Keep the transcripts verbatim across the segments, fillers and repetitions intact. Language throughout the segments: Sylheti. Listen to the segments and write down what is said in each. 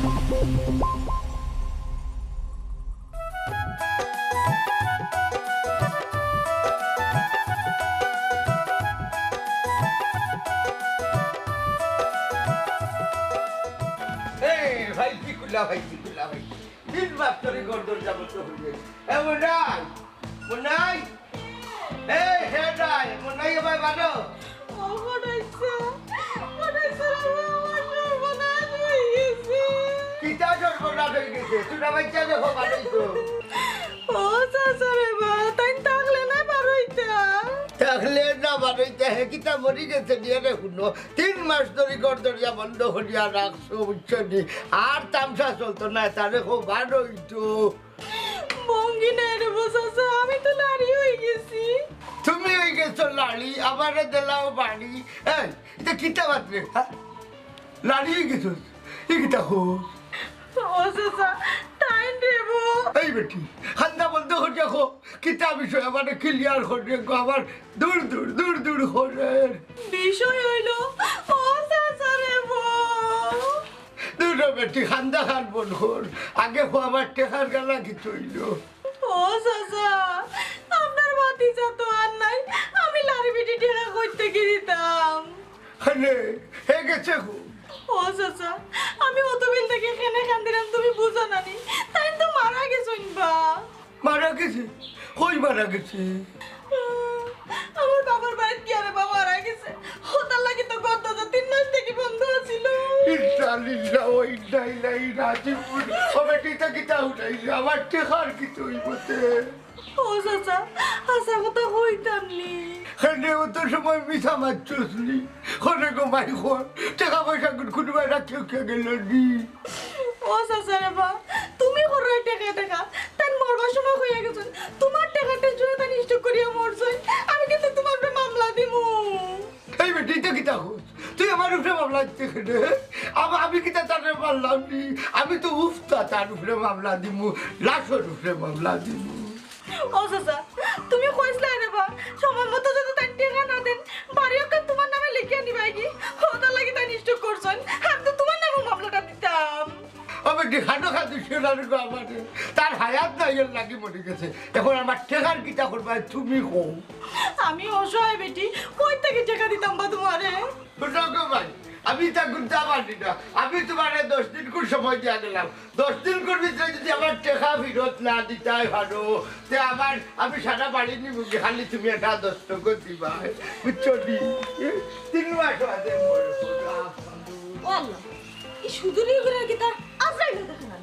এই ভাই, কি করলা ভাই, কি করলা ভাই? তিন মাস ধরি ঘর দরজা বন্ধ করিয়া। এ মনাই, মনাই, এই হে নাই, মনাই, এ ভাই বারো। ও মনাই স্যার, মনাই স্যার, আমার সর্বনাশ হয়ে গেছে। কিতা সর্বনাশ হয়ে গেছে? তুই না বাচ্চা দেখো বারোই তো। ও চাচা রে বা, তাই থাকলে না বারোইতা। থাকলে না বারোইতা, হে কিতা মরি গেছে নিয়ে রে হুনো। তিন মাস ধরি ঘর দরজা বন্ধ করিয়া রাখছো, বুঝছো নি? আর তামশা চলতো না, তারে খো বারোই তো। ভঙ্গি নাই রে বা চাচা, আমি তো লাড়ি হয়ে গেছি। তুমি হয়ে গেছো লাড়ি, আমারে দিলাও বাড়ি। এই, এটা কিতা মাত রে, হ্যাঁ? লাড়ি হয়ে গেছো, ই কিতা হো? ও চাচা, টাইম দেবো। এই বেটি, খান্দা বন্ধ করে রাখো। কিতা বিষয় আমারে ক্লিয়ার করে রাখো, আমার দূর দূর, দূর দূর করে। বিষয় হইল, ও চাচা রে বউ। দূর রে বেটি, খান্দা খান বন্ধ কর। আগে কো আমার টেকার গালা কিতা হইল? ও চাচা, আপনার ভাতিজা তো আর নাই, আমি লাড়ি বেটি টেকা কই থাকি দিতাম? আরে, হে গেছে গো। ও চাচা, আমি অত বেল থাকি কেনে কান্দিরাম তুমি বুঝো না নি? তাইন তো মারা গেছইন বা। মারা গেছে? কই মারা গেছে? আমার বাবার বাড়িত গিয়া রে বা মারা গেছে। হতার লাগি তো ঘর দরজা তিন মাস থাকি বন্ধ আছিল। ইন্না লিল্লাহি ওয়া ইন্না ইলাইহি রাজিউন। ও বেটি, ইতা কিতা উঠাইছে? আমার টেকার কিতা হইব তে? ও চাচা, হাছা কথা কইতাম নি। কেনে অত সময় মিছা মাতছস নি? কনে গো মাই কর, টেকা পয়সা কুন কুনবায় রাখিয়া গেল নি? ও চাচা রে বা, তুমি কররায় টেকা টেকা, তাইন মরবার সময় কইয়া গেছইন, তোমার টেকার টেনশনে তাইন স্ট্রোক করিয়া মরছইন, আমি কিন্তু তোমার উপরে মামলা দিমু। এই বেটি, ইতা কিতা কস? তুই আমার উপরে মামলা দিতে কেনে? আম-, আমি কিতা তারে মারলাম নি? আমি তো উফতা তার উপরে মামলা দিমু, লাশর উপরে মামলা দিমু। ও চাচা, তুমি কইছলায় রে বা, সময় মতো যদি তাইন টেকা না দেন, বাড়ি অখান তোমার নামে লেখিয়া নিবায়গি। হতার লাগি তাইন স্ট্রোক করছইন, আমি তো তোমার নামে মামলাটা দিতাম। ও বেটি, খানো খাদু শেরার গো আমারে। তার হায়াত নাই, এর লাগি মরি গেছে। এখন আমার টেকার কিতা করবায় তুমি কও। আমি অসহায় বেটি, কই থাকি টেকা দিতাম বা তোমারে? হুনো গো ভাই, আমি ইতা কুনতা মানি না। আমি তোমারে দশ দিন কুন সময় দিয়া গেলাম। দশ দিন কুর ভিতরে যদি আমার টেকা ফিরত না দিতায় পারো, তে আমার, আমি সারা বাড়ি নিমুগি, খালি তুমি একটা দস্তখত দিবায়। বুঝছো নি? তিন মাস বাদে মরবো। ও আল্লাহ, এই সুদূর ইগুলা কিতা আজরাইল দেখে না?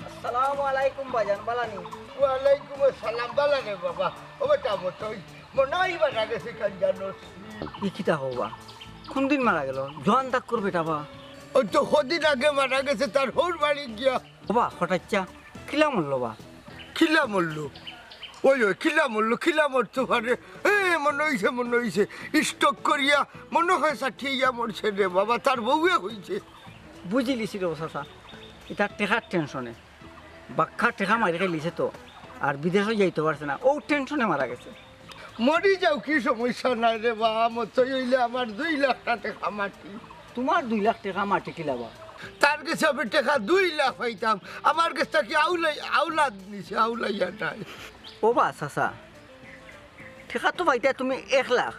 আসসালামু আলাইকুম বাজান, বালা নি? ওয়ালাইকুম আসসালাম, বালা রে বাবা। ও বেটা, মতই মনে হয় মারা গেছে, কেন জানোস? ই কিতা কও বা? কুনদিন মারা গেল? জোয়ান তাক্কর বেটা বা। ওই তো কদিন আগে মারা গেছে, তার হউর বাড়ি গিয়া। ও বা, হঠাৎ চা, কিলা মরল বা? কিলা মরল? ওই, ওই, কিলা মরল, কিলা মরতে পারে? এ, মনে হইছে, মনে হইছে, স্ট্রোক করিয়া মনে হয় সাথিয়া মরছে রে বাবা, তার বউয়ে হইছে। বুঝিলিছি রে ও চাচা, ইটা টেকার টেনশনে। বাক্কা টেকা মারি খাইলিছে তো, আর বিদেশও যাইতে পারছে না, ও টেনশনে মারা গেছে। মরি যাও, কি সমস্যা নাই রে বা, মতই হইলে আমার দুই লাখ টেকা মাটি। তোমার দুই লাখ টেকা মাটি কিলা বা? তার গেছে আমি টেকা দুই লাখ পাইতাম, আমার গেছ থাকি আউলাই, আউলাদ নিছে, আউলাইয়া নাই। ও বা চাচা, টেকা তো পাইতায় তুমি এক লাখ,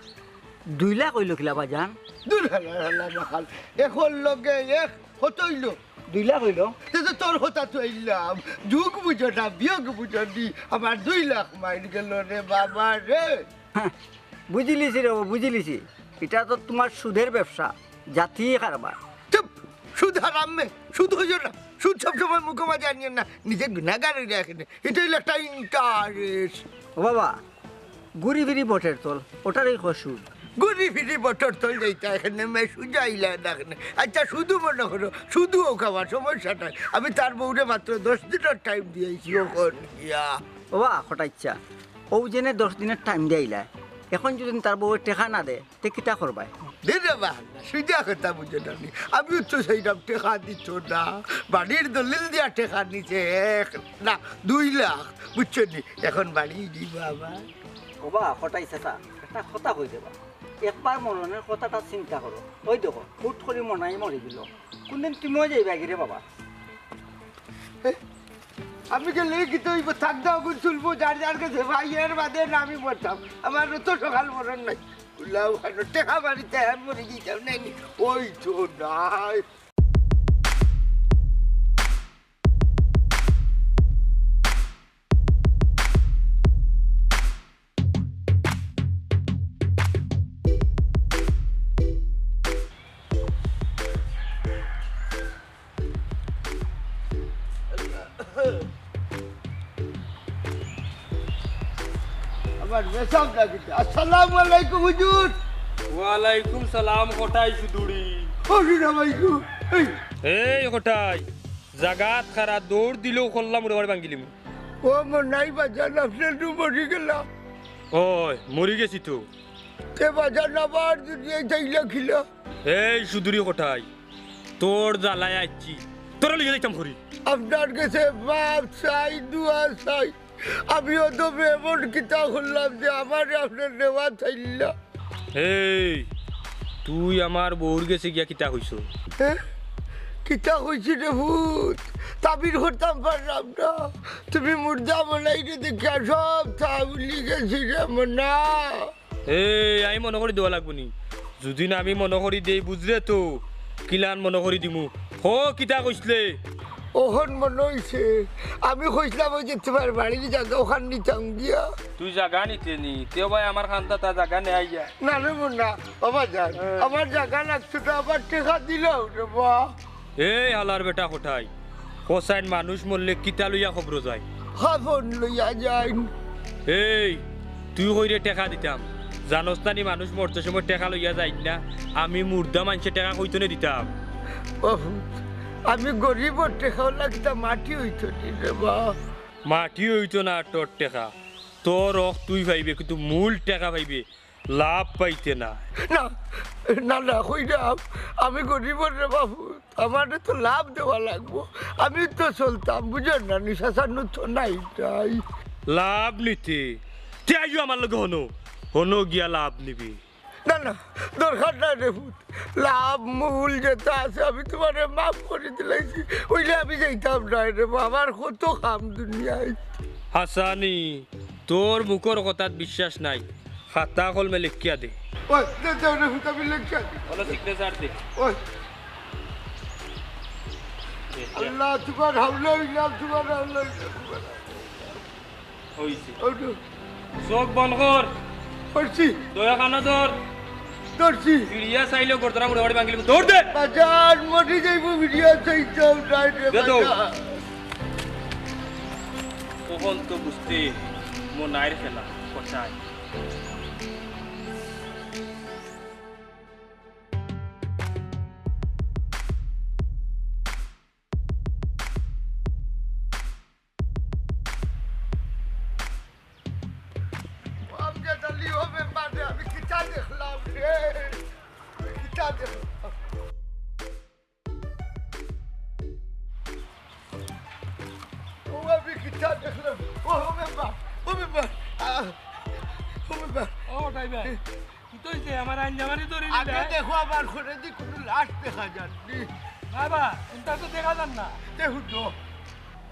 দুই লাখ হইল কিলা বা জান? দূর হালা, হালা, হালা। এখন লগে এক কত হইল? দুই লাখ হইল। তে তো তোর কথা তো আইলাম, যোগ বুঝো না, বিয়োগ বুঝো নি, আমার দুই লাখ মাইর গেল রে বাবা রে। হ্যাঁ, বুঝিলিছি রে, বুঝিলিছি। ইটা তো তোমার সুদের ব্যবসা, জাতি কারবার। চুপ, সুদ হারাম মে, সুদ হইও না, সুদ সব সময় মুখে মাঝে আনিও না, নিজে গুনাগার হইয়া রাখেন। ইটা হইল একটা ইন্টারেস্ট। ও বাবা, ঘুরি ফিরি বটের তল, ওটারই কয় সুদ। ঘুরি ফিরি বটের তল যাইতা এখানে, মে সুজা আইলা না এখানে। আচ্ছা, শুধু মনে করো, শুধু ও খাবার সমস্যা নাই। আমি তার বউরে মাত্র দশ দিনের টাইম দিয়েছি, ও কর গিয়া। ও বা, কটাইচ্ছা, ও যেনে দশ দিনের টাইম দিয়াইলা, এখন যদি তার বউয়ে টেকা না দেয়, তে কিতা করবায়? দে রে বা, সুজা কথা বুঝো না নি। আমিও তো সেইরাম টেকা দিত না। বাড়ির দলিল দিয়া টেকা নিছে, এক না, দুই লাখ, বুঝছো নি? এখন বাড়ি দিবা আবার। ওবা, কটাই চাচা, একটা কথা কই দেবা। একবার মরণের কথাটা চিন্তা করো। ওই দেখো, হুট করি মনাই মরি গেল। কোনদিন তুমিও যাইবা গিরে বাবা? আমি গেলে কিতা অইবো? থাক দাও, গুন চলবো, যার যার গেছে ভাই, এর বাদে না আমি মরতাম। আমার তো সকাল মরণ নাই। উল্লাহ ওখানে টেকা বাড়িতে আমি মরে দিতাম নাই। ওই তো নাই। আমার মেসাব ডাকিতে। আসসালামু আলাইকুম হুজুর। ওয়ালাইকুম সালাম, কটাই সুদুরি। হজুর আমাইকু। এই। এই কটাই, জাগাত খারা দৌড় দিলেও কল্লা মুড়ে মারি ভাঙ্গিলিমু। ও মনাই বাজান, আপনার তো মরি গেলা। ওই, মরি গেছি তো। তে বাজান আবার দুনিয়ায় চাইলা খিলা। এই সুদুরি কটাই, তোর জ্বালায় আইছি, তোরা লইয়া যাইতাম করি। আপনার গেছে মাফ চাই, দোয়া চাই। আমি অত এমন কিতা করলাম যে আমারে আপনার নেওয়া চাইলা? এই, তুই আমার বউর গেছে গিয়া কিতা কইছ? এ? কিতা কইছি রে ভূত? তাবির করতাম পারলাম না। তুমি মুর্দা মনাইরে দেখিয়া সব তা ভুলি গেছি রে মনা। এই, আমি মনো করি দেওয়া লাগবো নি? যদি না আমি মনো করি দেই, বুঝরে তো, কিলান মনো করি দিমু। হো, কিতা কইছলে? অখন মনো অইছে, আমি কইছলাম ওই যে তোমার বাড়ির জাগা অখান নিতাম গিয়া। তুই জাগা নিতে নি? তেও ভাই আমার খান্তা তা জাগা নেই আইয়া। না রে মনা, বাবা যান, হ্যাঁ। আমার জাগা লাগতো না, আমার টেকা দিলাও রে বা। এই হালার বেটা কটাই, হোসাইন মানুষ মরলে কিতা লইয়া কবরো যায়? কাফন লইয়া যাইন। এই, তুই কইরে টেকা দিতাম, জানোস না নি মানুষ মরতে সময় টেকা লইয়া যাইন না? আমি মুর্দা মানষে টেকা কইতনে দিতাম। ওহ, আমি গরিবর টেকা অলা কিতা মাটি অইতো নি রে বা। মাটি অইতো না তোর টেকা, তোর রক্ত তুই পাইবে, কিন্তু মূল টেকা পাইবে। লাভ পাইতে না। না, না, না, কইরাম, আমি গরিবর রে বাবু, আমারে তো লাভ দেওয়া লাগবো। আমি তো চলতাম, বুঝেন না, নিশা সান্নু তো নাই, নাই। লাভ নিতে? তে আইও আমার লগে হনো, হনো গিয়া লাভ নিবি। না, না, দরকার নাই রে পুত। লাভ মূল যেটা আছে, আমি তোমারে মাফ করি দিলাইছি। অইলে আমি যাইতাম না রে বাবা, আমার কত কাম দুনিয়ায়। হাসানি, তোর মুখর কথাত বিশ্বাস নাই। খাতা কলমে লেখিয়া দে। ওই, দে, দে, ওরে হুতাবি লেখিয়া দে। ওলা সিগনেচার দে। ওই। দে, দে। আল্লাহ, তোমার হাওলা অইলাম, তোমার হাওলা অইলাম, তোমার হাওলা অইলাম। অইছে। ওঠো। চোখ বন্ধ কর। করছি। দয়া কানা ধর। ধরছি। ফিরিয়া চাইলেও গর্দনা মুড়ে বাড়ি ভাঙিলি। দৌড় দে। বাজান মরি যাইব, ফিরিয়া চাইতাম না রে দে দৌড়। বাজান। তখন তো বুঝতে মন নাইর খেলা, কোথায়? ও আমজাদ আলী, ও মেম্বার রে, আমি কিতা দেখলাম রে? আমি কিতা দেখলাম? ও আমি কিতা দেখলাম? ও, ও মেম্বার, ও মেম্বার, আহ, ও মেম্বার। ও, ড্রাইভার, কিতা অইছে? আমার আইন জামানি ধরে আগে নিলে? দেখো, আমার ঘরে দি কোনো লাশ দেখা যায়নি। বাবা, কোনটা তো দেখা যার না। দেখো তো।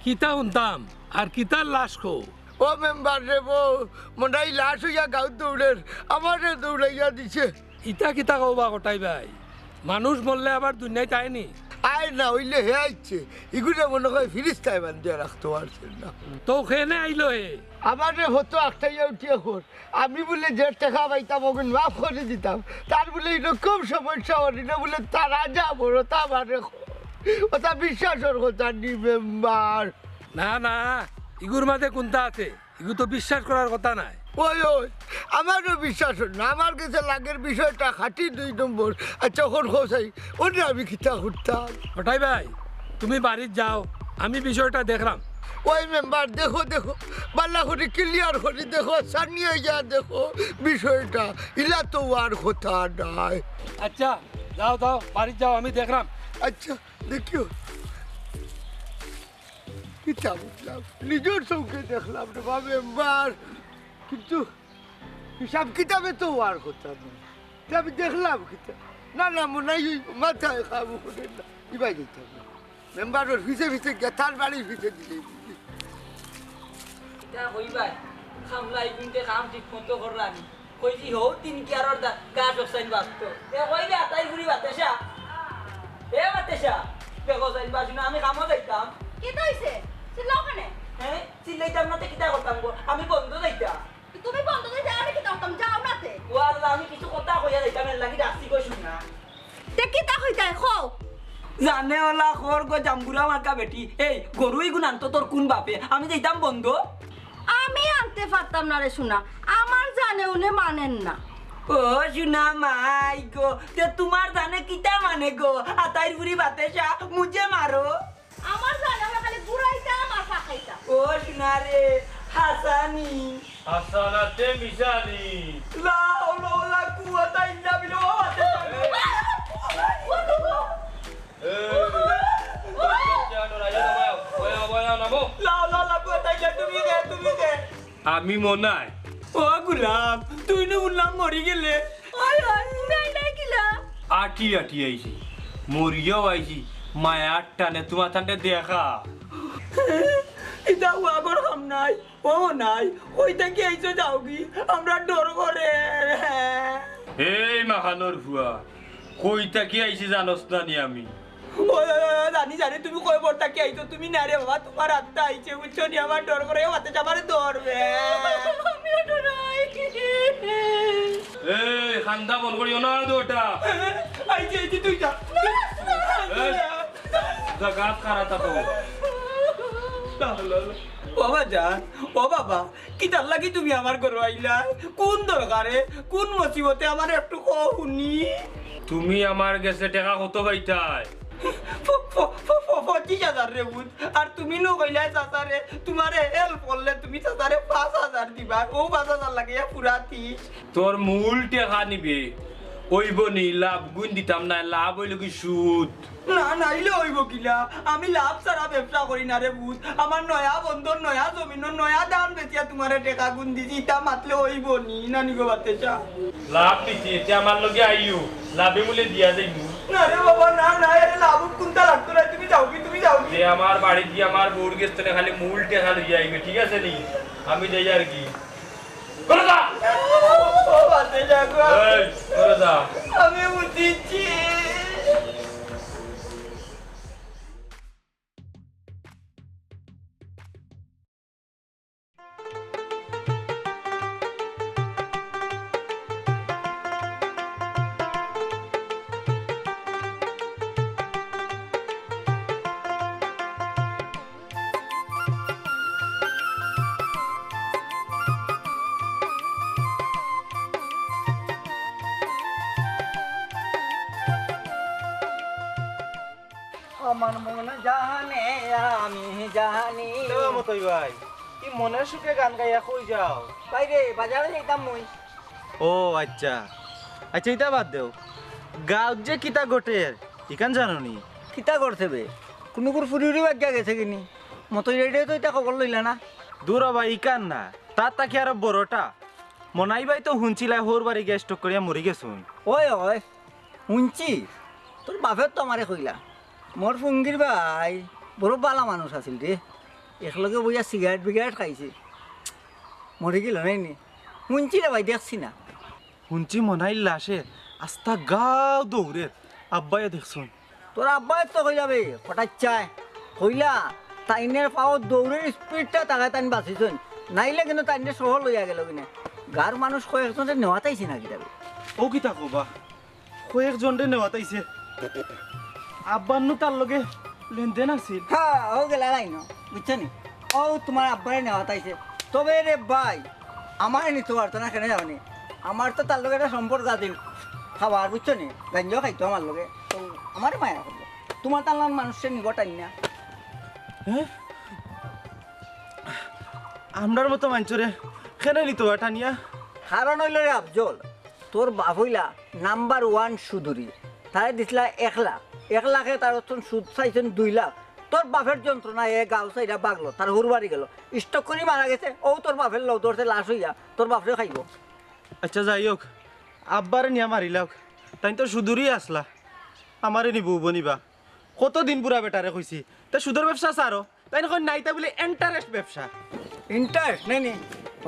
কিতা হুনতাম, আর কিতার লাশ কও? ও মেম্বার রে বউ, মনাই লাশ অইয়া গাঁও দৌড়ের, আমারে দৌড়াইয়া দিছে। ইতা কিতা কও বা কটাই ভাই? মানুষ মরলে আবার দুনিয়াত আয়নি? আয় না, অইলে হে আইছে। ইগুরে মনে হয় ফিরিস্তায় বান্ধিয়া রাখতো পারছে না। তো কেনে আইলো হে? আমারে হতো আখটাইয়া উঠিয়া কর। আমি বুলে যে টেকা পাইতাম, অগুন মাফ করি দিতাম। তার বুলে এরকম সমস্যা অর না বুলে তারা যা বড় তা আমারে কর। ওটা বিশ্বাসর কথা নি মেম্বার। না, না, ইগুর মাঝে কুন্তা আছে। ইগু তো বিশ্বাস করার কথা নায়। ওই, ওই, আমারও বিশ্বাস অর না। আমার গেছে লাগের বিষয়টা খাঁটি দুই নম্বর। আচ্ছা, অখন কও চাই, অনে আমি কিতা করতাম? কটাই ভাই, তুমি বাড়িত যাও, আমি বিষয়টা দেখরাম। ওই মেম্বার, দেখো, দেখো, বালা করি clear করি দেখো, সামনে আইয়া দেখো বিষয়টা, ইলা তো আর কথা নাই। আচ্ছা, যাও, যাও, বাড়িত যাও, আমি দেখরাম। আচ্ছা, দেখিও। কিতা বুঝলাম, নিজর চউখে দেখলাম রে বা মেম্বার, কিন্তু হিসাব কিতাবে তো আর কথা নাই। তে আমি দেখলাম কিতা? না, না, মনে হয় ওই মাথায় কাবু করে না। ইবাই যাইতাম না। মেম্বারর পিছে পিছে গিয়া তার বাড়ির পিছে দিলে। কিতা কইবায়? কামলা ইগুইন্তে কাম ঠিক মতো কররা নি। কইছি হউ তিন কিয়ারর দা-, গাছ অকসাইন বাঁচতো। এ কই রে আতাইর গুড়ি বাতেশা? এ বাতেশা, দেখো সাইন বাঁচি না, আমি কামো যাইতাম। কিতা অইছে? চিল্লাও কেনে? হ্যাঁ? চিল্লাইতাম না তে কিতা করতাম গো? আমি বন্দ যাইতাম। তুমি বন্দ যাইতে আমি কিতা করতাম? যাও না তে। ও আল্লাহ, আমি কিছু কথা কইয়া যাইতাম, এর লাগি ডাকছি কই শুন না। তে কিতা কইতায়, কও। জানে ওলা খর গো জাম্বুরা মার্কা বেটি। এই, গরু ইগুন আনতো তোর কোন বাপে? আমি যাইতাম বন্দ। আমি আনতে পারতাম না রে সোনা, আমার জানে উনে মানেন না। ও সোনা মাই গো, তে তোমার জানে কিতা মানে গো? আতাইর গুড়ি বাতেশা, মুঝে মারো। আমার জানে আমরা খালি ঘুরাইতাম আর ফাঁকাইতাম। ও সোনা রে, হাসানি। হাসানাতে মিশালি। লা হাওলা ওয়ালা কুওয়াতা ইল্লা বিল্লাহ। ও বাবা, ও বাবা। এই, বাচ্চা, নড়াইয়া নামাও। বয়া, বয়া, নামো। লা হাওলা ওয়ালা কুওয়াতা ইল্লা তুমি কে, তুমি কে? আমি মনাই। ও গুলাম, তুই নু গুলাম মরি গেলে। ওই, ওই, তুমি আইলাই কিলা? আটি আটি আইছি, মরিয়াও আইছি, মায়ার টানে তোমার টানে দেখা। ইতা ওয়াগর কাম নাই, ও নাই, কই থাকি আইছো যাওগি, আমরা ডর করে। এই মাখানোর ফুয়া, কই থাকি আইছি জানোস না নি আমি? ওই, ওই, ওই, জানি, জানি, তুমি কই বর থাকি আইছো, তুমি না রে বাবা, তোমার আত্মা আইছে, বুঝছো নি, আমার ডর করে, ও হাতে আমারে ধরবে। আমিও ডরাই। এই, কান্দা বন্ধ করিও না, দুটা। আইছে, আইছে, তুই যা। এই, যা, গাছ খারাপ থাকো। ও বাবা জান, ও বাবা, কিতার লাগি তুমি আমার ঘরো আইলায়? কোন দরকারে? কোন মুসিবতে? আমারে একটু কও হুনি। তুমি আমার গেছে টেকা কত পাইতায়? ফ-, ফ-, ফ-, ফ-, পঁচিশ হাজার রে পুত। আর তুমি নু কইলায় চাচারে, তোমারে help করলে তুমি চাচারে পাঁচ হাজার দিবায়। ও পাঁচ হাজার লাগে, ইয়া পুরা ত্রিশ। তোর মূল টেকা নিবে, অইবো নি, লাভ গুণ দিতাম না, লাভ অইলো কি সুদ। না, নাইলে অইবো কিলা? আমি লাভ ছাড়া ব্যবসা করি না রে পুত। আমার নয়া বন্দর, নয়া জমিন, নয়া ধান বেচিয়া তোমারে টেকা গুণ দিছি, ইতা মাতলে অইবো নি, নানি গো বাতেশা? লাভ দিছি, এতে আমার লগে আইও, লাভে মূলে দিয়া যাইমু। না রে বাবা, না, না, এরে লাভ কুনটা লাগতো না, তুমি যাওগি, তুমি যাওগি। যে আমার বাড়িত গিয়া আমার বউর গেছ তনে খালি মূল টেকা লইয়া আইবে, ঠিক আছে নি? আমি যাই আর কি। ঘরো যা। ও বাতেশা গো। এই, ঘরো যা। আমি বুঝিছি। আমার মন জানে, আমি জানি। ও মতই ভাই, কি মনের সুখে গান গাইয়া কই যাও? ভাই রে, বাজারে যাইতাম মুই। ও আচ্ছা, আচ্ছা, ইতা বাদ দেও। গাঁওত যে কিতা ঘটের, ইখান জানো নি? কিতা ঘটছে বে? কুনুগুর ফুরি উড়ি বাগিয়া গেছে গি নি? মতই রেডিও তো ইতা খবর লইলা না। দূর ও ভাই, ইখান না, তার থাকি আরো বড়টা। মনাই ভাই তো হুনছিলায় হউর বাড়ি গ্যাস স্ট্রোক করিয়া মরি গেছইন। ওই, ওই, হুনছি, তোর বাপে তো আমারে কইলা। মোর ফুঙ্গির ভাই বড় বালা মানুষ আছিল রে, একলগে বইয়া সিগারেট বিগারেট খাইছে, মরি গেল নায় নি? হুনছি রে ভাই, দেখছি না। হুনছি মনাইর লাশে আস্তা গাঁও দৌড়ের, আব্বায়ও দেখছইন। তোর আব্বায় তো কইলা বে, কটাচ্চায়। কইলা, তাইনের পাওর দৌড়ের স্পিডটা তাকায় তাইন বাঁচিছইন। নাইলে কিন্তু তাইনরে সহ লইয়া গেল কিনে। গাঁওর মানুষ কয়েকজনরে নেওয়াত আইছে না কিতা বে? ও কিতা কবা? কয়েকজনরে নেওয়াত আইছে। আব্বার নু তার লগে লেনদেন আছিল। হ্যাঁ, ও গেলা লাইনো, বুঝছো নি? ও তোমার আব্বারে নেওয়াত আইছে। তবে রে ভাই, আমারে নিতো পারতো না, কেনে জানো নি? আমার তো তার লগে একটা সম্পর্ক আছিল, খাবার, বুঝছো নি? গাঞ্জাও খাইতো আমার লগে, তো আমারে মায়া করলো। তোমার তার লগে মানুষে নিব টাইম না। হ্যাঁ? আমরার মতো মাইনষরে কেনে নিতো বা টানিয়া? কারণ অইলো রে আফজল, তোর বাপ অইলা নাম্বার ওয়ান সুদুরি। তারে দিছলা এক লাখ, এক লাখে তার অতন সুদ চাইছইন দুই লাখ। তোর বাপের যন্ত্রণায় এ গাঁও ছাইড়া ভাগলো, তার হুর বাড়ি গেলো, স্ট্রোক করি মারা গেছে। অউ তোর বাপের লগ ধরছে লাশ অইয়া, তোর বাপরে খাইবো। আচ্ছা, যাই হোক, আব্বারে নিয়া মারিলাউক, তাইন তো সুদুরি আছলা, আমারে নিবো বনিবা। কতদিন বুড়া বেটারে কইছি, তে সুদর ব্যবসা ছাড়ো, তাইন কইন না, ইতা বুলে interest ব্যবসা। ইন্টারেস্ট নেই নি?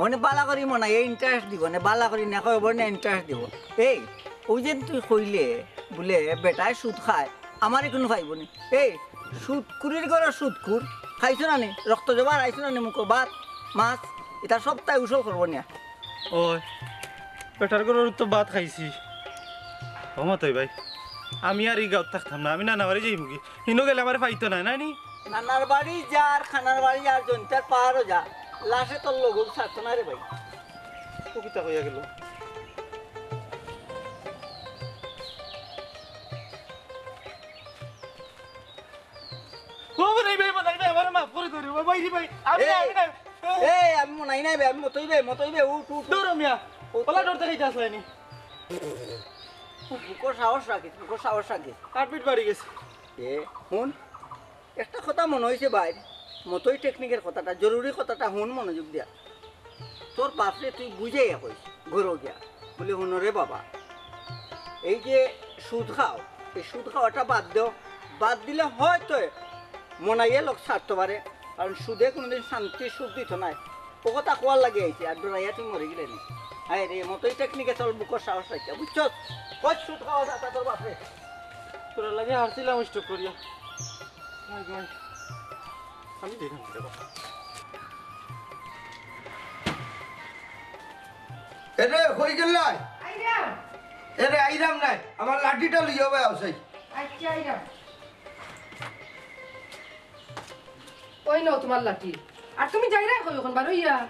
মানে বালা করি মনাইয়ে ইন্টারেস্ট দিব নে, বালা করি না কইবো নে ইন্টারেস্ট দিব। এই, অউ যে তুই কইলে বুলে বেটায় সুদ খায়, আমারে কুনু খাইবো নি? এই, সুদকুরির ঘরর সুদকুর, খাইছো না নি? রক্ত জবা হারাইছো না নি মুখো? ভাত, মাছ, ইতা সবতায় উসল করবো নিয়া। ওই, বেটার ঘরর তো ভাত খাইছি। ও মতই ভাই, আমি আর ই গাঁওত থাকতাম না, আমি নানা বাড়ি যাইমুগি। হিনো গেলে আমারে পাইতো নায়, নায় নি? নানার বাড়ি যা আর খানার বাড়ি যা আর জৈন্তার পাহাড়ও যা, লাশে তোর লগে ছাড়তো না রে ভাই। ও কিতা কইয়া গেল? ও মনাই ভাই, মনাই ভাই, আমারে মাফ করি দেও রে ভাই রে ভাই। আমি, এই, আমি না। এই, আমি মনাই নাই ভাই, আমি মতই ভাই, মতই ভাই, উঠ, উঠ, উঠ। দৌড় মিয়া। উঠ। ওলা ডর দেখাইতে আসলাইনি। বুকর সাহস রাখিস, বুকর সাহস রাখিস। আট মিনিট বাড়ি গেছে। এ, হুন, একটা কথা মনো অইছে ভাই, মতই টেকনিকের কথাটা, জরুরি কথাটা হুন মনোযোগ দিয়া। তোর বাপরে তুই বুঝাইয়া কইস, ঘরো গিয়া, বলে, "হুনো রে বাবা, এই যে সুদ খাও, এই সুদ খাওয়াটা বাদ দেও, বাদ দিলে হয়তো মনাইয়ে লগ ছাড়তো পারে, কারণ সুদে কোনোদিন শান্তি সুখ দিত নায়।" ও কথা কওয়ার লাগি আইছি, আর ডরাইয়া তুই মরি গেলে নি। হায় রে, মতই টেকনিকে চল, বুকর সাহস রাখিয়া, বুঝছস? কই সুদ খাওয়া যা, তা তোর বাপরে। তোর লাগি হারছিলাম স্ট্রোক করিয়া। হায় গো। আমি দেখুন, দেখো। এরে, কই গেল নাই? আইরাম। এরে, আইরাম নাই। আমার লাঠিটা লইয়া ভাই, আও চাই। আচ্ছা, আইরাম। ওই নাও তোমার লাঠি। আর তুমি যাইরায় কই অখন বারইয়া?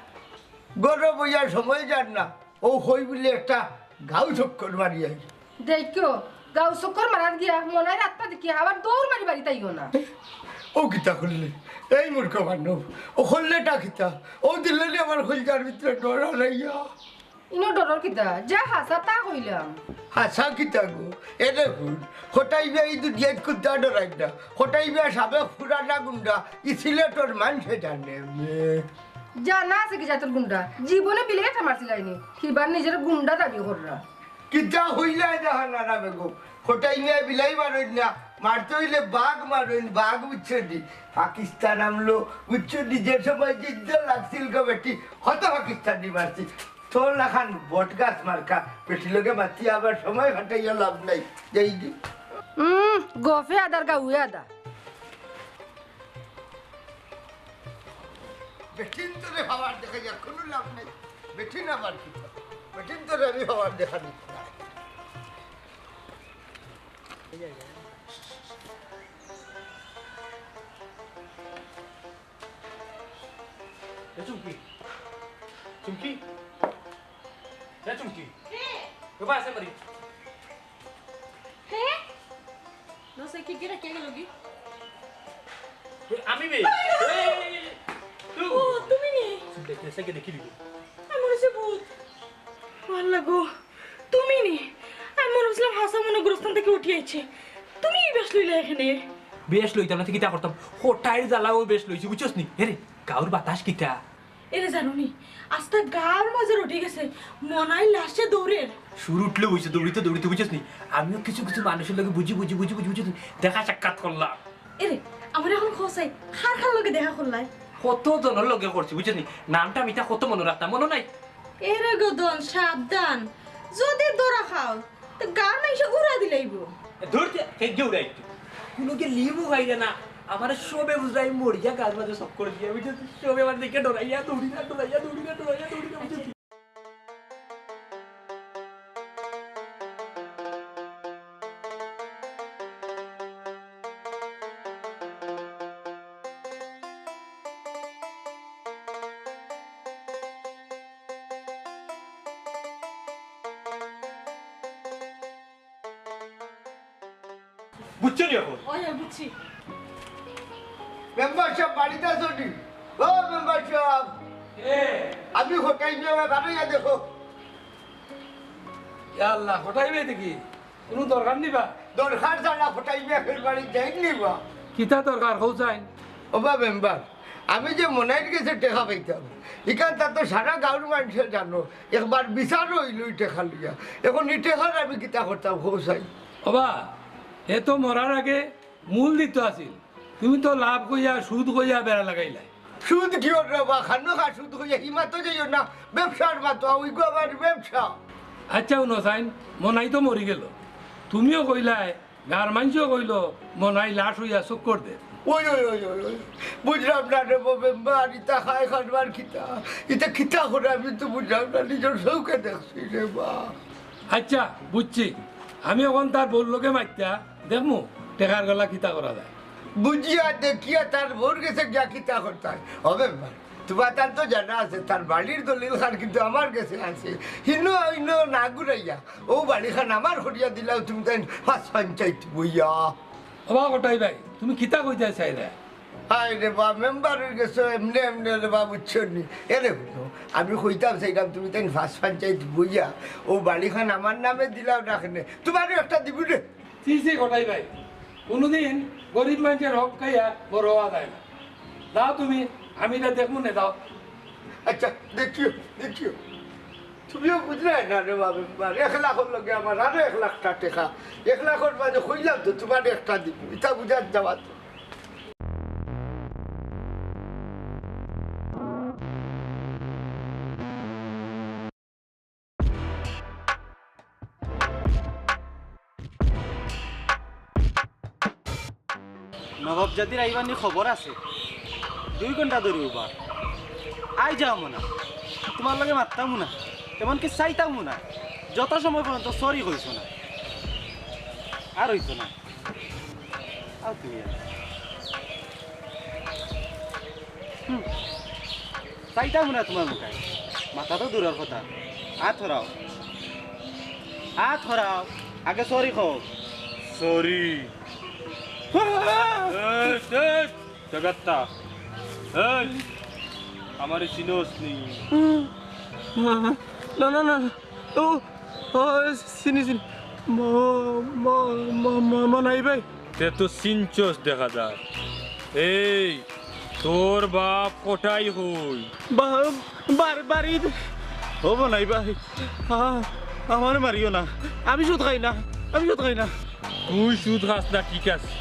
ঘরো বইয়া সময় যার না। ও কই বুলে একটা গাঁও চক্কর মারি আই। দেখো, গাঁও চক্কর মারাত গিয়া মনাইর আত্মা দেখিয়া আবার দৌড় মারি বাড়িত আইও না। ও কিতা করলে? এই মূর্খ মানব, ও করলেটা কিতা? ও দিলে নি আমার কলিজার ভিতরে ডর হারাইয়া। ইনো ডরর কিতা? যা হাছা তা কইলাম। হাছা কিতা গো? এ দেখুন, কটাই বিয়া ই দুনিয়াত কুন্তা ডরাইন না। কটাই বিয়া সাবেক পুরানা গুন্ডা, ই সিলেটর মানষে জানে। মে। জানা আছে কি জাতর গুন্ডা? জীবনে বিলেট মারছিলাইনি। হিবার নিজের গুন্ডা দাবি কররা। কিতা হইলা জাহানারা বেগম? কটাই মিয়া বিলাই মারইন না, মারতে অইলে বাঘ মারইন, বাঘ বুঝছো নি? পাকিস্তান আমলো বুঝছো নি? যে সময় যুদ্ধ লাগছিল গো বেটি, কত পাকিস্তানি মারছি। তোর লাখান বট গাছ মার্কা বেটি লগে মাতি আবার সময় কাটাইয়া লাভ নাই। যাই দি। উম, গফে আদার গাউয়ে আদা। বেটিন তোরে পাওয়ার দেখা যাক, কোনো লাভ নাই। বেটিন আবার কি করে? বেটিন তোরে আমি পাওয়ার দেখা দিত না। এ চুমকি, চুমকি, এ চুমকি, কে? এ বা আছে মারি। হে? না, সে কি গিরা কে গেল কি? এ, আমি বে। এই, এই, এই, এই, তুই। ও, তুমি নি? দেখতে সে কে দেখি দিবি। আমার সে ভূত। আল্লাহ গো, তুমি নি? আমি মনে করছিলাম হাছা মনে গোরস্থান থেকে উঠি আইছে। তুমি এই বেশ লইলা এখানে? বেশ লইতাম না, তুই কিতা করতাম? কটাইর জ্বালাও বেশ লইছি, বুঝছস নি? এরে, গাউর বাতাস কিতা? এরে জানো নি, আস্তা গাঁওর মাঝে রটি গেছে, মনাই লাশে দৌড়ের। সুর উঠলে বইছে, দৌড়িতে দৌড়িতে, বুঝছস নি? আমিও কিছু কিছু মানুষের লগে বুঝি, বুঝি, বুঝি, বুঝি, বুঝছস নি? দেখা সাক্ষাৎ করলাম। এরে, আমার এখন খোঁজ আই, কার কার লগে দেখা করলাই? কত জনের লগে করছি, বুঝছস নি? নামটা মিটা কত মনে রাখতাম, মনে নাই? এরে গদন, সাবধান, যদি ধরা খাও, তো গার মাইসে উড়া দিলাইব। ধরতে, হেগে উড়াই তো। কোনো কি লিমু খাইলে না? আমার সবে বুঝাই মরিয়া গার মাঝে সব করে দিয়ে, বুঝছস? সবে আমার দেখে ডরাইয়া দৌড়ি না, ডরাইয়া দৌড়ি না, ডরাইয়া দৌড়ি না, বুঝছস? বুঝছো নি এখন? ওই, ওই, বুঝছি। মেম্বার সাব বাড়িত আছো নি? ও মেম্বার সাব, আমি কটাই মিয়া, বারইয়া দেখো। ইয়া আল্লাহ, কটাই মিয়া দেখি। কুনু দরকার নি বা? দরকার ছাড়া কটাই মিয়া ফের বাড়ি যাই নি বা? কিতা দরকার, কও চাইন? ও বা মেম্বার, আমি যে মনাইর গেছে টেকা পাইতাম, ইখান তা তো সারা গাঁওর মানষে জানো, একবার বিচারও অইলো ই টেকা লইয়া। এখন ই টেকার আমি কিতা করতাম, কও চাইন? ও বা, হে তো মরার আগে মূল দিতো আছিল, তুমি তো লাভ কইয়া সুদ কইয়া বেড়া লাগাইলায়। সুদ কিওর রে বা, খানো খা সুদ কইয়া, হিমাতো যাইও না, ব্যবসার মাতো, ওই গো আমার ব্যবসা। আচ্ছা, হুনো চাইন, মনাই তো মরি গেল, তুমিও কইলায়, গাঁওর মানষেও কইলো, মনাই লাশ অইয়া চক্কর দের। ওই, ওই, ওই, ওই, ওই, বুঝলাম না রে বা মেম্বার, ইতা খায় খানবার কিতা, ইতা কিতা করে আমি তো বুঝলাম না, নিজর চউখে দেখছি রে বা। আচ্ছা, বুঝছি, আমি অখন তার বউর লগে মাতিয়া দেখমু, টেকার গলা কিতা করা যায়। বুঝিয়া দেখিয়া তার বউর গেছে গিয়া কিতা করতায়। ও মেম্বার, তুমার তার তো জানা আছে, তার বাড়ির দলিল খান কিন্তু আমার গেছে আছে। হিনো অইনো না ঘুরাইয়া, ও বাড়ি খান আমার করিয়া দিলাও তুমি তাইন পাঁচ পঞ্চায়েত বইয়া। ও বা কটাই ভাই, তুমি কিতা কইতায় চাইরায়? হায় রে বা, মেম্বার অই গেছো এমনে এমনে রে বা, বুঝছো নি? এরে হুনো, আমি কইতাম চাইরাম তুমি তাইন পাঁচ পঞ্চায়েত বইয়া, ও বাড়ি খান আমার নামে দিলাও না কেনে, তুমারেও একটা দিমু রে। ছি ছি কটাই ভাই, কুনুদিন গরিব মানষর হক খাইয়া বড় অওয়া যায় না। যাও তুমি, আমি ইতা দেখমু নে, যাও। আচ্ছা, দেখিও, দেখিও। তুমিও বুঝরায় না রে বা মেম্বার, এক লাখর লগে আমার আরো এক লাখটা টেকা। এক লাখর মাঝে কইলাম তো তুমারে একটা দিমু, ইতা বুঝার যাওয়া তো। নবাব জাদির আইবার নি খবর আছে, দুই ঘন্টা ধরি উবা। আই যাও মনা, তুমার লগে মাততামও না, এমনকি চাইতামও না, যত সময় পর্যন্ত সরি কইছো না। আর অইতো না, আও তুমি আর। হুম। চাইতাম না তুমার মুখে। মাথা তো দূরর কথা। আত হরাও। আত হরাও। আগে সরি কও। সরি। এই, এই, জাগাত্তা। এই, আমারে চিনোস নি? না, না, না, না। ও, ও, চিনি, চিনি। ম-, ম-, ম-, ম-, মনাই ভাই। তে তো চিনছস দেখা যায়। এই, তোর বাপ কটাই কই? বা-, বাড়ি, বাড়িত। ও মনাই ভাই, আ-, আমারে মারিও না। আমি সুদ খাই না, আমি সুদ খাই না। তুই সুদ খাস না, ঠিক আছে,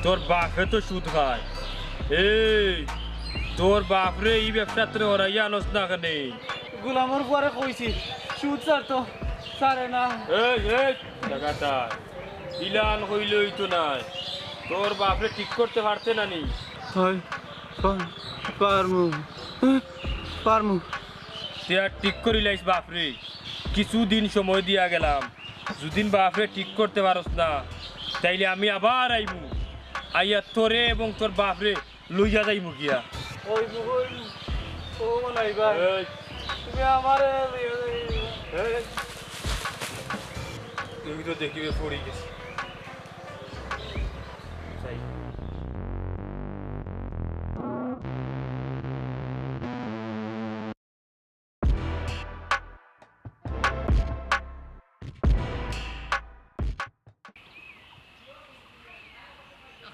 তোর বাপে তো সুদ খায়। এই, তোর বাপরে ই ব্যবসাত হরাইয়া আনস না কেনে? গোলামর পুয়ারে কইছি, সুদ ছাড়তো, ছাড়ে না। এই, এই, জাগাত্তা, ইলান কইলে অইতো নায়। তোর বাপরে ঠিক করতে পারতে না নি? হয়, পা-, পারমু, পারমু। তে আর ঠিক করিলাইস বাপরে, কিছুদিন সময় দিয়া গেলাম। যুদিন বাপরে ঠিক করতে পারস না, তাইলে আমি আবার আইমু, আইয়া তোরে এবং তোর বাপরে লইয়া যাইমু গিয়া। ওই মুগুল, ও মনাই ভাই, এই। তুমি আমারে লইয়া যাইবা। এই। তুমি তো দেখিবে পড়ি গেছে। যাই।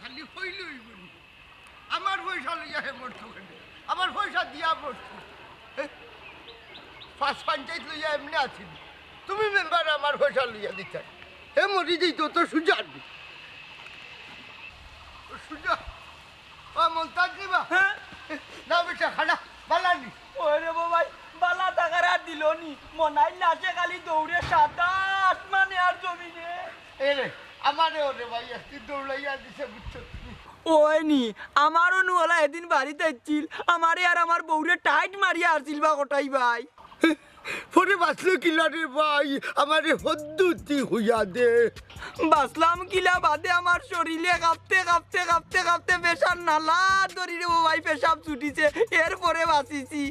খালি কইলে অইবো নি? আমার পয়সা লইয়া হে মরতো কেনে? আমার পয়সা দিয়া মরতো। হে? পাঁচ পঞ্চায়েত লইয়া এমনে আছিল। তুমি মেম্বার আমার পয়সা লইয়া দিতায়। হে মরি যাইতো তো সুজা নি। ও সুজা। ও মন্তাজ নি বা? হ্যাঁ? না বেটা, খানা বালা নি। ওই রে বাবাই, বালা থাকার আর দিল নি। মনাইর লাশে খালি দৌড়ে সাত আসমানে আর জমিনে। এ রে, আমারে ওরে ভাই, একদিন দৌড়াইয়া দিছে, বুঝছো তুমি? ওই নি, আমারও নু অলা এদিন বাড়িত আইছিল, আমারে আর আমার বউরে টাইট মারিয়া আরছিল বা কটাই ভাই। পরে বাঁচলো কিলা রে ভাই, আমারে হদ্দুতি হইয়া দে। বাঁচলাম কিলা বাদে আমার শরীরে কাঁপতে, কাঁপতে, কাঁপতে, কাঁপতে পেশার নালা ধরি রে ও ভাই, পেশাব ছুটিছে, এরপরে বাঁচিছি।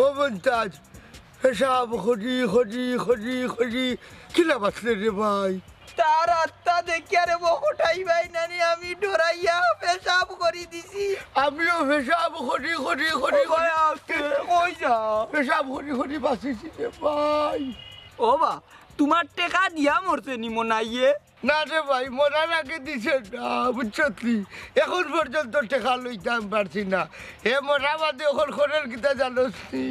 ও মন্তাজ, পেশাব করি করি করি করি কিলা বাঁচলে রে ভাই? তার আত্মা দেখিয়া রে বকটাই ভাই নানি আমি ডরাইয়া পেশাব করি দিছি। আমিও পেশাব করি করি করি ও ভাই, করি আপনি কই যাও? পেশাব করি করি বাঁচিছি রে ভাই। ও বা, তুমার টেকা দিয়া মরছে নি মনাইয়ে? না রে ভাই, মরার আগে দিছে না, বুঝছত নি? এখন পর্যন্ত টেকা লইতাম পারছি না। হে মরা বাদে অখন করের কিতা জানোস নি?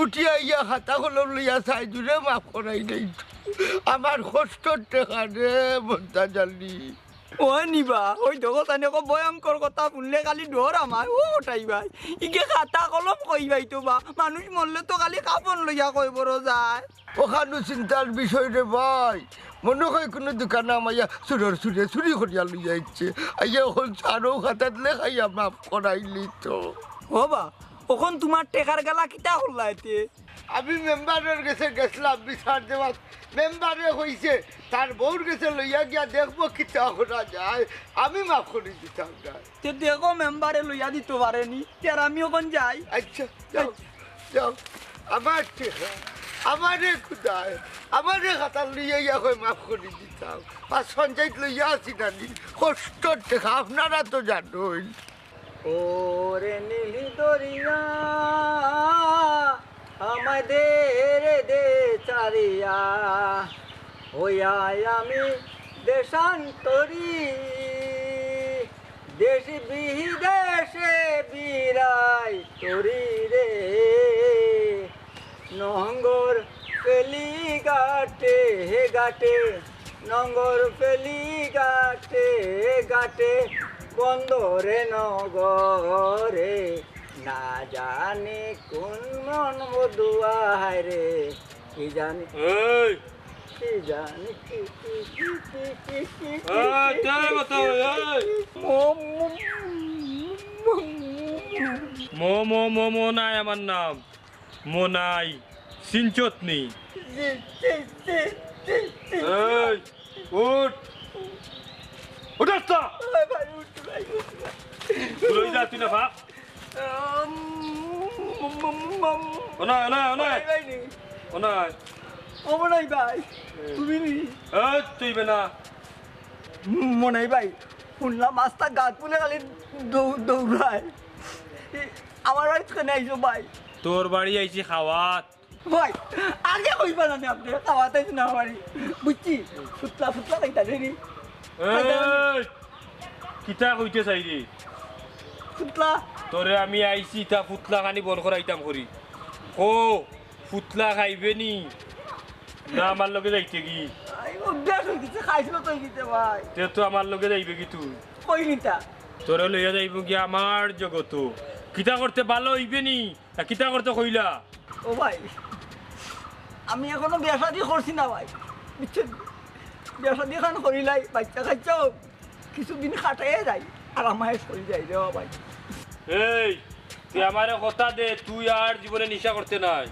উঠিয়া আইয়া খাতা কলম লইয়া চাই জুরে মাফ করাই নাই তো। আমার কষ্টর টেকা রে মন্তাজ আলী। ও নিবা, ওই দেখো তানে কো ভয়ঙ্কর কথা হুনলে খালি ডর আমার, ও ওটাই ভাই। ইগে খাতা কলম কই ভাই তো বা, মানুষ মরলে তো খালি কাফন লইয়া কই বড় যায়। অখানও চিন্তার বিষয় রে ভাই। মনো কয় কুনু দোকানো আমাইয়া চুরর চুরে চুরি করিয়া লইয়া আইছে। আইয়া অখন চারও খাতাত লেখাইয়া মাফ করাইলি তো। ও বা, অখন তুমার টেকার গালা কিতা করলা এতে? আমি মেম্বারর গেছে গেছলাম বিচার দেওয়াত। মেম্বারে কইছে, তার বউর গেছে লইয়া গিয়া দেখবো কিতা করা যায়। আমি মাফ করি দিতাম না। তে দেখো মেম্বারে লইয়া দিতো পারেনি, তে আর আমি অখন যাই। আচ্ছা, যাও, যাও। আমার টেকা, আমারে খুদায়, আমারে খাতা লইয়া ইয়া কয় মাফ করি দিতাম। আর সঞ্চয়ত লইয়া আছি নানি, কষ্টর টেকা, আপনারা তো জানইন। ওরে নীল দরিয়া, আমায় দে রে দে ছাড়িয়া, হইয়া আমি দেশান্তরী। দেশ বিদেশে বিরাই তরি রে, নঙ্গর ফেলি ঘাটে হে ঘাটে, নঙ্গর ফেলি ঘাটে হে ঘাটে, বন্দরে নগরে, না জানি কোন মন মধুয়ায় রে, কি জানি। এই! কি জানি, কি, কি, কি, কি, কি, কি, কি, এই, কি, কে কি, কথা কি, ওই, কি, এই? কি, ম-, ম-, ম-, ম-, ম-, ম-, ম-, নাই আমার নাম। মনাই। চিনছত নি? জি, জি, জি, জি, জি। এই, উঠ। উঠ আস্তা। ওই ভাই, উঠ ভাই, উঠ ভাই। তুই লই যা, তুই না ভাগ। আম, ম-, ম-, ম-, ম-, ও নাই, ও নাই, ও নাই। মনাই ভাই নি? ও নাই। ও মনাই ভাই, এই। তুমি নি? এই, তুই বে না। মনাই ভাই, হুনলাম আস্তা গাত বুলে খালি দৌ-, দৌড়ায়। এ, আমার বাড়িত কেনে আইছো ভাই? তোর বাড়ি আইছি খাওয়াত। ভাই, আগে কইবা না নি আপনে, খাওয়াত আইছি না বাড়ি। বুঝছি, ফুতলা, ফুতলা খাইতা দেরি। এই, কিতা কইতে চাই রে? ফুতলা। তোরে আমি আইছি, ইতা ফুতলা খানি বন করাইতাম করি। কো, ফুতলা খাইবে নি? না আমার লগে যাইতে কি? আই, অভ্যাস হয়ে গেছে, খাইছিল তো হয়ে গেছে ভাই। তে তো আমার লগে যাইবে কি তুই? কই নিতা? তোরে লইয়া যাইব কি আমার জগত? কিতা করতে ভালো হইবে নি? না কিতা করতে কইলা? ও ভাই, আমি এখনো বিয়া শাদি করছি না ভাই, বুঝছেন? বিয়া শাদি খান করিলাই, বাচ্চা কাচ্চাও কিছুদিন কাটাইয়া যাই, আর আমার শরীর যাই রে ভাই। এই, তুই আমারে কথা দে, তুই আর জীবনে নিশা করতে নাই।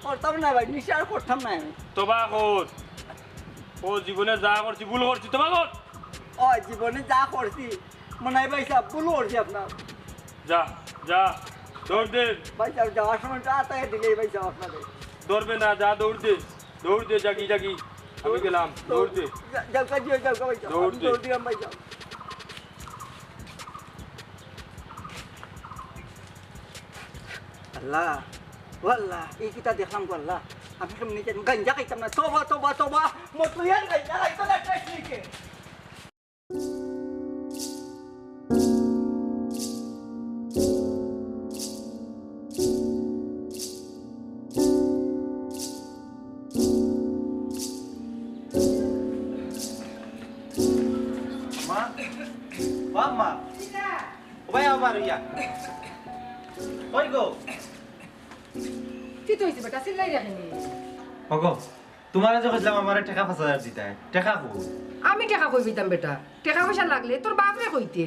করতাম না ভাই, নিশা আর করতাম না আমি। তবা কর। ও জীবনে যা করছি, ভুল করছি, তবা কর। ও জীবনে যা করছি, মনাই ভাই সাহেব, ভুল করছি আপনার। যা, যা, দৌড় দে। ভাই সাহেব, যাওয়ার সময় চা তাকে দিলেই ভাই সাহেব আপনাদের। ধরবে না, যা দৌড় দে। দৌড় দে, জাগি, জাগি। আমি গেলাম, দৌড় দে। যা-, যাও, কাজ দিও, যাও, ভাই সাহেব। দৌড় আমি দে। দৌড় দিলাম ভাই সাহেব। আল্লাহ, ও আল্লাহ, এই কিতা দেখলাম গো আল্লাহ। আমি কেমনে জানি গাঞ্জা খাইতাম না। তবা, তবা, তবা। মতলব ইয়ার গাঞ্জা খাইতো না, একটা স্লিকে। মা, ও মা। ও ভাই, আমার ইয়া। কই গো? কিতা অইছে বেটা, চিল্লাই রাখেনি? ওগো, তুমারে যে কইছিলাম আমারে টেকা পাঁচ হাজার দিতায়, টেকা কই? আমি টেকা কই পাইতাম বেটা? টেকা পয়সা লাগলে তোর বাপরে কইতে।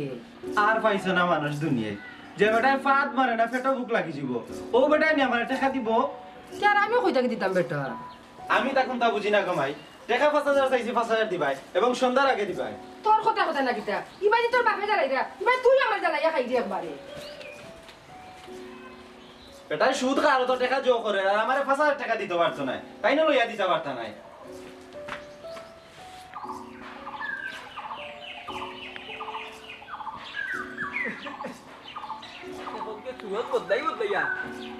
আর পাইছো না মানুষ দুনিয়াত। যে বেটায় ফাদ মারে না, পেটো ভুক লাগি যিবো। অউ বেটায় নি আমারে টেকা দিবো? তে আর আমিও কই থাকি দিতাম বেটা? আমি তখন তা বুঝি না গো মাই। টেকা পাঁচ হাজার চাইছি, পাঁচ হাজার দিবায় এবং সন্ধ্যার আগে দিবায়। তোর কথা কথা না কিতা? ইবাদি তোর বাপে জ্বালাইরা, ইবাদি তুই আমারে জ্বালাইয়া খাইরে একবারে। বেটায় সুদ খায় আর অত টেকা জো করে, আর আমারে পাঁচ হাজার টেকা দিতো পারতো নায়, তাইন লইয়া দিতা পারতা নায়। এ বদলাই বদলাইয়া,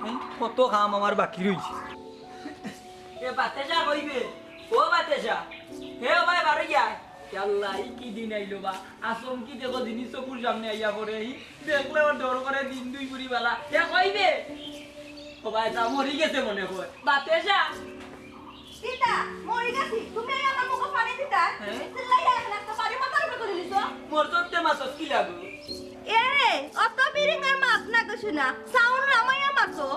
হুম, কত কাম আমার বাকি রইছে। এ বাতেশা কইবে, ও বাতেশা, হে ও ভাই বারইয়া। ইয়াল্লা, ই কি দিন আইলো বা? আচমকি দেখো জিনিস চকুর সামনে আইয়া পড়ে, ই দেখলে ওর ডর করে দিন দুই বুড়ি বালা। এ কইবে, ও ভাই, তা মরি গেছে মনে হয়। বাতেশা। কিতা, মরি গেছি? তুমি এই আমার মুখো পানি দিতা? হ্যাঁ? চিল্লাইয়া এখন একটা বাড়ি মাথার উপরে তুলি দিছো। মোর সত্যি মাতস কি লাগু? এরে, অত বিরিঙ্গার মাত না গো সোনা। সাউন্ড নামাইয়া মাতো।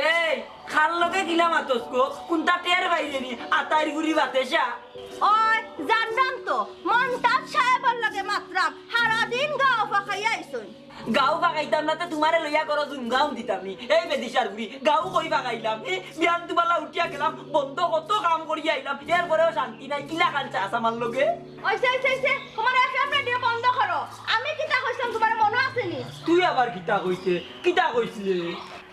এই, কার লগে কিলা মাতস গো? কুনটা টের পাইলে নি? আতাইর গুড়ি বাতেশা। ওই, জানলাম তো, মন্তাজ সাহেবর লগে মাতরাম। সারাদিন গাও ফাঁকাইয়া আইছইন। গাও ফাঁকাইতাম না তো তুমারে লইয়া ঘরো জুমগাম দিতাম নি। এই বেদিশার গুড়ি, গাও কই ফাঁকাইলাম? ই বিয়ান তুমালা উঠিয়া গেলাম, বন্ধ কত কাম করিয়া আইলাম, এরপরেও শান্তি নাই। কিলা কান চাস আমার লগে? ওইছে, ওইছে, ওইছে, তুমার এফ এফ রেডিও বন্ধ করো। আমি কিতা কইছিলাম তুমার মনো আছে নি? তুই আবার কিতা কইতে? কিতা কইছিলে?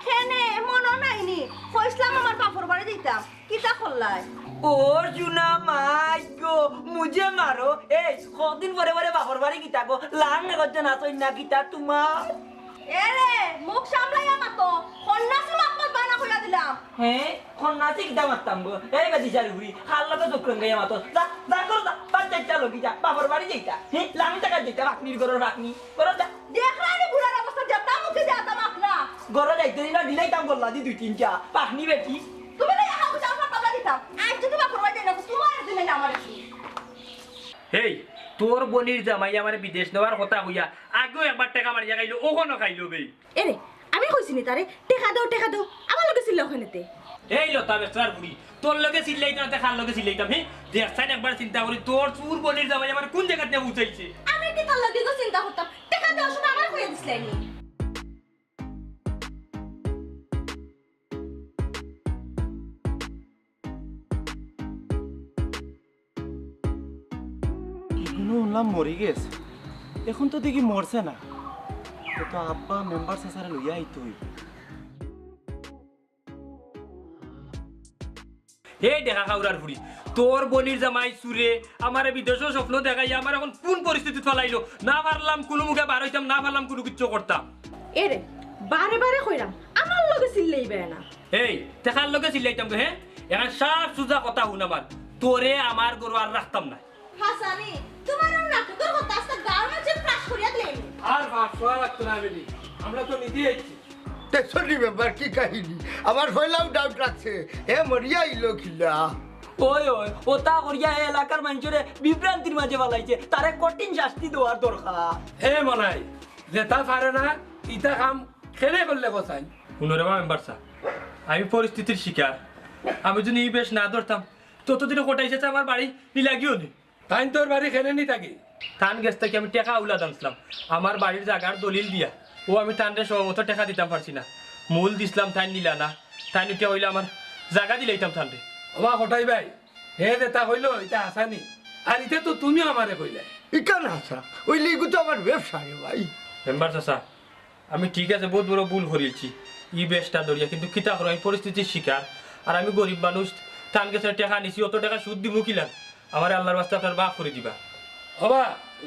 কেনে, মনো নাই নি? কইছিলাম আমার বাপর বাড়ি দিতাম। কিতা করলাই? ও জুনা মাই গো, মুঝে মারো। এই, কদিন পরে পরে বাপর বাড়ি কিতা গো? লাং একজন আছইন না কিতা তুমার? এরে, মুখ সামলাইয়া মাতো। সন্ন্যাসী মাত মাতবা না কইয়া দিলাম। হ্যাঁ, সন্ন্যাসী কিতা মাততাম গো? এই বেদিশার গুড়ি, কার লগে চোখ রঙ্গাইয়া মাতো। যা, যা করো যা, বাদ যাইতা লগি যা, বাপর বাড়ি যাইতা। হ্যাঁ, লাং টাকা যাইতা, বাকনির ঘরর বাকনি। করো যা। দেখলা নি বুড়ার অবস্থা, যেতা মুখে যেতা মাতলা। ঘরো যাইতে দিন না, দিলাইতাম গল্লা দি দুই তিনটা, বাকনি বেটি। তুমি না এখন বুঝাও না, পাবলা দিতাম। আজ যদি বাপর বাড়ি যাই না, তুমার একদিন না আমার একদিন। হেই, তোর বইনর জামাই আমারে বিদেশ নেওয়ার কথা কইয়া আগেও একবার টেকা মারিয়া খাইলো, অখনো খাইলো বে। এরে, আমি কইছি নি তারে, "টেকা দেও, টেকা দেও", আমার লগে চিল্লাও কেনে তে? এই লতা বেচার বুড়ি, তোর লগে চিল্লাইতাম না তে কার লগে চিল্লাইতাম, হে? দেখছাইন একবার চিন্তা করি, তোর চুর বইনর জামাই আমারে কুন জাগাত নিয়া পৌঁছাইছে। আমি কিতার লাগি গো চিন্তা করতাম, টেকা দেওয়ার সময় আমারে কইয়া দিছলায় নি। ইগুনু হুনলাম মরি গেছে, এখন তো দেখি মরছে না। তে তো আব্বা মেম্বার চাচারে লইয়া আইতে অইবো। এই দেখা খাউরার ফুড়ি, তোর বইনর জামাই চুরে আমারে বিদেশো স্বপ্ন দেখাইয়া আমারে এখন কুন পরিস্থিতিত ফালাইলো। না পারলাম কুনু মুখে বার অইতাম, না পারলাম কুনু কিচ্ছু করতাম। এরে, বারে বারে কইরাম, আমার লগে চিল্লাইবে না। এই, তে কার লগে চিল্লাইতাম গো, হে? এখন সাফ সুজা কথা হুন আমার। তোরে আমার ঘরো আর রাখতাম না। হাসানি, তুমার অউ নাটকর কথা আজকে গাঁওর মাঝে ফাঁস করিয়া দিলাইমু। আর ফাঁস করা লাগতো না, বেটি। আমরা তো নিজেই আইছি। তে sorry মেম্বার, কি কাহিনী? আমার পয়লাউ doubt লাগছে, হে মরিয়া আইলো কিলা? ওই, ওই, অতা করিয়া হে এলাকার মানষরে বিভ্রান্তির মাঝে ফালাইছে, তারে কঠিন শাস্তি দেওয়ার দরকার। হে মনাই, যেতা পারে না, ইতা কাম কেনে করলে কছাইন? হুনো রে বা মেম্বার সাব, আমি পরিস্থিতির শিকার। আমি যদি ই বেশ না ধরতাম, ততদিনে কটাই চাচা আমার বাড়ি নিলাগিও নি। তাইন তোর বাড়ি কেনে নি থাকি? তান গেছ থাকি আমি টেকা আউলাত আনছিলাম, আমার বাড়ির জাগার দলিল দিয়া। অউ আমি তানরে সময় মতো টেকা দিতাম পারছি না, মূল দিছলাম, তাইন নিলা না। তাইন উঠিয়া কইলা আমার জাগা দিলাইতাম তানরে। ওবা কটাই ভাই, হে যেতা কইলো, ইতা হাছা নি? আর ইতা তো তুমিও আমারে কইলায়। ইখান হাছা, অইলে ইগু তো আমার ব্যবসা রে ভাই। মেম্বার চাচা, আমি ঠিক আছে, বউত বড় ভুল করিলছি ই বেশটা ধরিয়া, কিন্তু কিতা করো, আমি পরিস্থিতির শিকার। আর আমি গরিব মানুষ, তান গেছে টেকা নিছি, অত টেকা সুদ দিমু কিলা? আমারে আল্লার ওয়াস্তে আপনারা মাফ করি দিবা। ওবা,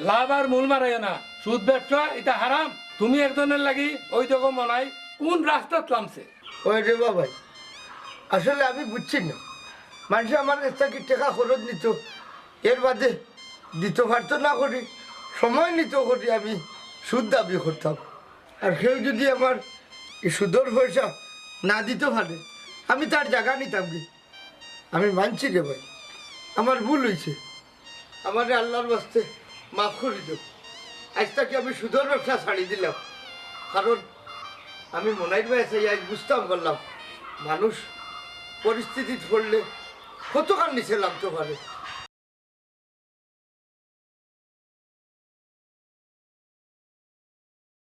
লাভ আর মূল মারাইও না, সুদ ব্যবসা ইতা হারাম। তুমি একজনর লাগি অউ দেখো মনাই কুন রাস্তাত লামছে। ওই রে বাবাই, আসলে আমি বুঝছি না, মানষে আমার গেছ থাকি টেকা খরচ নিতো, এর বাদে দিতো পারতো না করি, সময় নিতো করি আমি সুদ দাবি করতাম। আর কেউ যদি আমার ই সুদর পয়সা না দিতো পারে, আমি তার জাগা নিতাম কি? আমি মানছি রে ভাই, আমার ভুল অইছে, আমারে আল্লার ওয়াস্তে মাফ করি দেও। আইজ থাকি আমি সুদর ব্যবসা ছাড়ি দিলাম, কারণ আমি মনাইর ভাইরে চাইয়া আইজ বুঝতাম পারলাম মানুষ পরিস্থিতিত পড়লে কতখান নিচে লামতো পারে।